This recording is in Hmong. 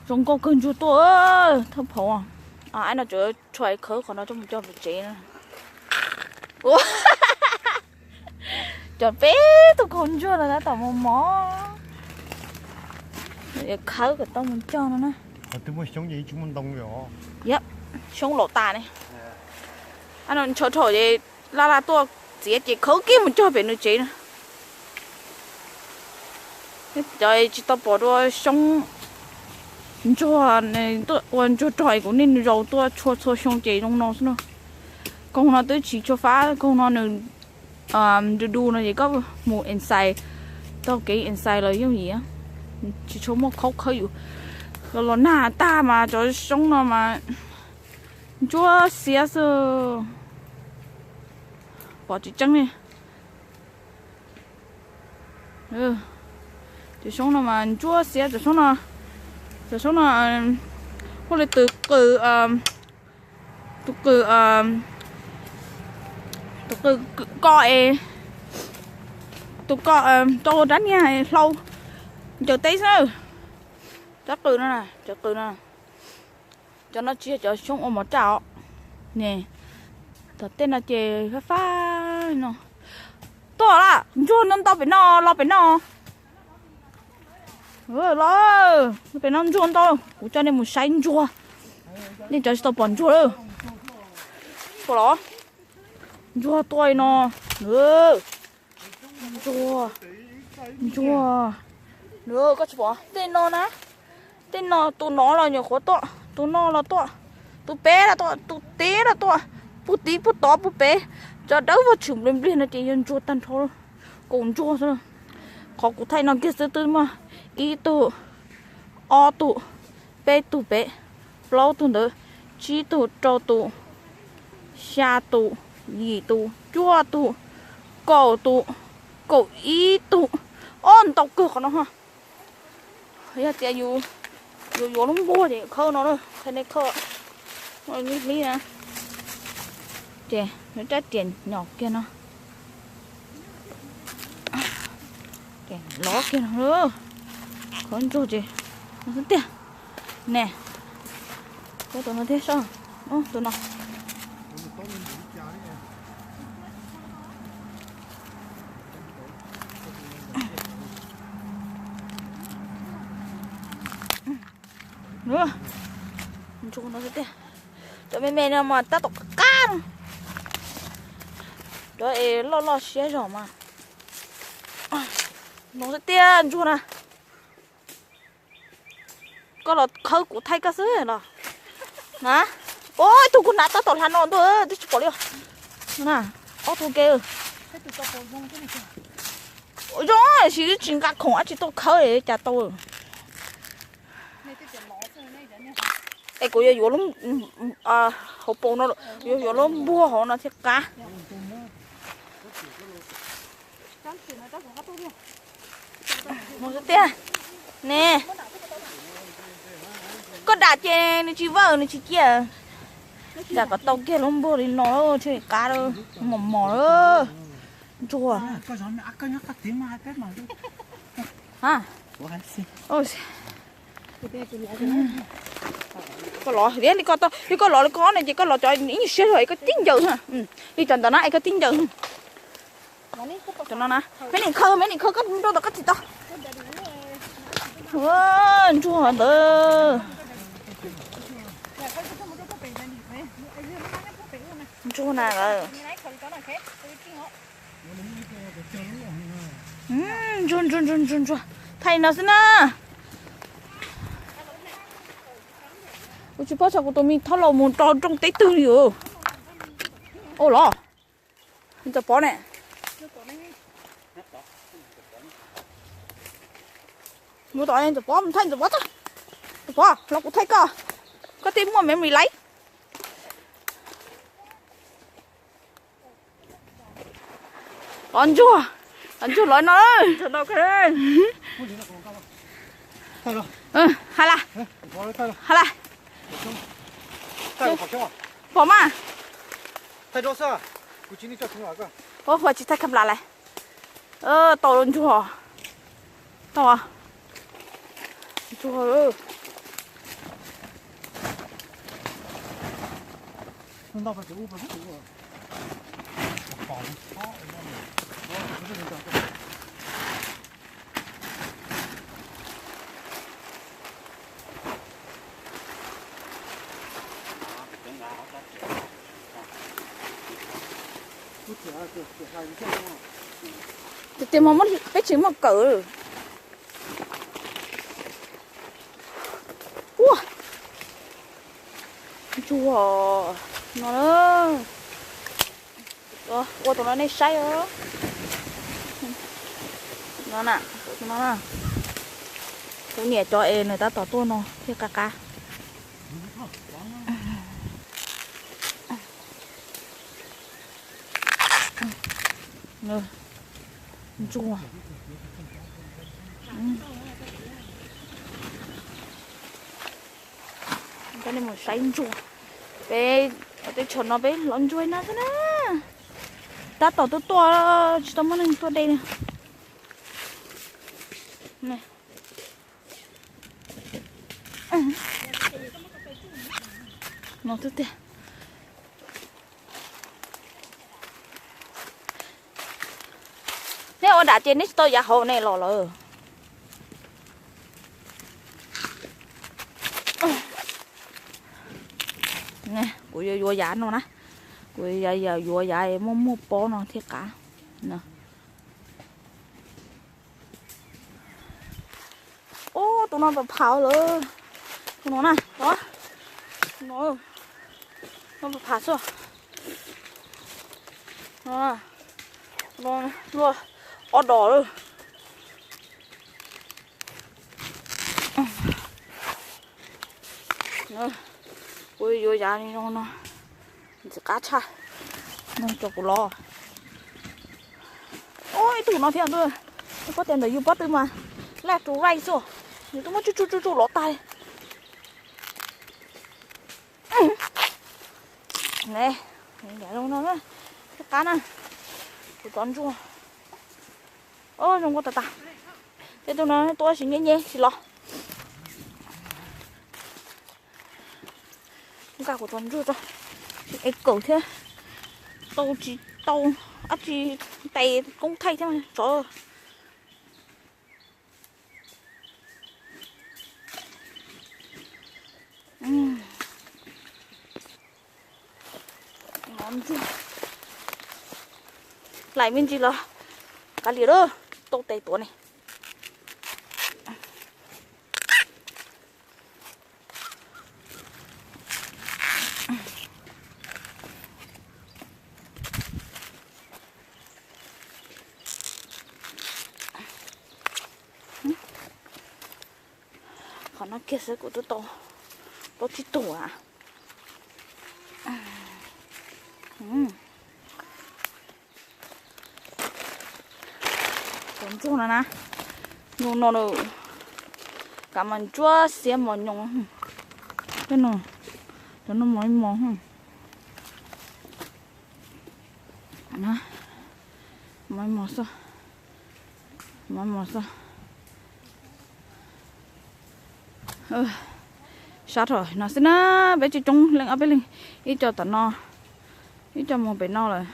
Zoo nkauj kawg ntsuag tuaj, thawj phaum. Aib no tseem try khawb qhov no coj mus cog pem tsev na. Cov peb tug kaus ntsuag no tab tom mos mos. Khawb kom tau mus cog no na. Yog, xyoob laus tas ne. Aib no ntshaw dhau ces laj laj tuaj txiav ces khawb kiag mus cog pem nws tsev na. Cov tsis tau pom dua xyoob ntsuag, ua ntsuag rog es kuv niaj zaus tuaj tshua txhua xyoo ces zoo no xwb na. Koog no twb tsis tshua fab, koog no nws du du no ces koj mus inside, taug kev inside los yooj yim, tsis tshua muaj khaub khawb yus. Los los nag tag mas cov xyoob no mas ntsuag xiab xwb. Pom tsis tseeb li. Cov xyoob no mas ntsuag xiab, cov xyoob no, cov xyoob no muaj li tus qws, tus qws, tus qws ko es, tus ko rau rab niag hlau ncaws teb xwb. Rab qws no, cov qws no. Cov no tsis yog cov xyoob ua mov raj os. Ne, tom tej no ces fab fab no. Tuaj lawm, ntsuag ntau ntau pem no, los pem no. Los, pem no ntsuag ntau, kuv coj nej mus saib ntsuag. Nej cov tsis tau pom ntsuag lawm. Tuaj los, ntsuag tuaj no. Ntsuag, ntsuag, koj tsis pom tej no na. Tej no tus no los nyuam qhuav tuaj, tus no los tuaj, tus pem los tuaj, tus tid los tuaj, puag tid puag tod puag pem. Cov dawb vog tshwm npliag npliag no ces yog ntsuag tag nrho, kaus ntsuag xwb. Qhov kuv thaij no kiag xwb twb muaj ib tug, ob tug, peb tug pem, plaub tug ntawd, tsib tug, rau tus, xya tus, yim tus, cuaj tus, kaum tus, kaum ib tug. Ob, ntau kawg qhov no. Yog tias yus yuav lub npuag ces khawb no, qhia nej khawb li na. Ces nws rab riam nyom kiag no, lov kiag no, khawb ntsuag ces no xwb tiag. Ne, tus no thiab, tus no. Ntsuag no xwb tiag. Cov me me no mas tab tom qab qab no. Cov es loj loj siab zog mas. No xwb tiag ntsuag na. Koj los khawb kuv thaij koj xwb los na. Ua ib tug kuv hnav tab tom hla no ntuj twb tsis pom li. Na, ob tug ke. Zoo, tab sis twb tsis nqa khoom dab tsi tuaj khawb cas tau. Es kuv yuav yuav hauv paus no, yuav yuav lub npuag hauv no thiaj qab. Mus xwb tiag. Ne, koj dam ces nws tsis vawj nws tsis cia. Dam kom tau kiag lub npuag li no thiaj li qab, mos mos lawm. Ntsuag. Koj los thiab li ko, li koj los li ko no ces koj los cov ib nyuag siab zog es koj tib ncaws. Li cov ntawd na es koj tib ncaws. Cov no na, me nim khaws, me nim khaws koj rau tom koj tsis tau. Ntsuag ntawd. Ntsuag na. Ntsuag ntsuag ntsuag ntsuag ntsuag, thaij no xwb na. Kuv tsis paub xyov kuv tus me thaub laus mus rau nroog teb twg li os. Ua los, Ntxawm Pov ne. Mus tom Ntxawm Pov, mus thaij Ntxawm Pov tso. Ntxawm Pov, los kuv thaij koj, koj thiaj muaj memory laiv. Ov ntsuag, ov ntsuag los no. Hais las, hais las. Pom mas. Ua qhuas tsis thaij kham las lawm. Tau ntsuag, tau ntsuag. Tiag tiag mas peb tsis muaj kawm. Ua, ntsuag no na. Ua tus no nej saib os. No na, tus no na. Kuv niam cov es nws tab tom tuaj no thiaj qab qab. Ntsuag. Coj nej mus saib ntsuag. Peb teb chaws no peb lov ntsuag no xwb na. Tab tom tuaj tuaj tsis tau muaj neeg tuaj de li. No twb tiag. Nej ua dam ces nej tsis tau yav hauv nej los lawm. Kuv yuav yuav yav no na. Kuv yuav yuav yav muaj muaj pob no thiaj qab. Ub, tus no pam phav lawm. Tus no na, no, no pam phav xwb. No, no luaj ob dos lawm. Kuv yuav yav li no no, ntxim qab tshaj. Cov kuv los. Ub, ib tug no thiab ntuj. Pob tias ntawm yus pob tw mas laj tus raij xwb. Yus twb muab tsuj tsuj tsuj tsuj lov tag li. Ne, zoo no thiaj qab na. Kuv cov ntsuag. Zoo nkauj tas tas. Tej tug no tuaj tsis nyeb nyeb tsis los. Kuv nqa kuv cov ntsuag tso, tsis ev kawm thiab. Tau tsis tau, ab tsi tes koob thaij thiab tsov. Hlais me ntsis los kav liam lawm, tau tes tuav ne. Qhov no kiag xwb kuv twb tau plaub tsib tug a. Cov ntsuag no na, nyoos no nws kav mas ntsuab xiab mos nyoos. Cov no mos ib mos, mos ib mos xwb, mos ib mos xwb. Sab rau no xwb na, peb tsis coob leej ob peb leeg, ib co tom no, ib co mus pem no lawm.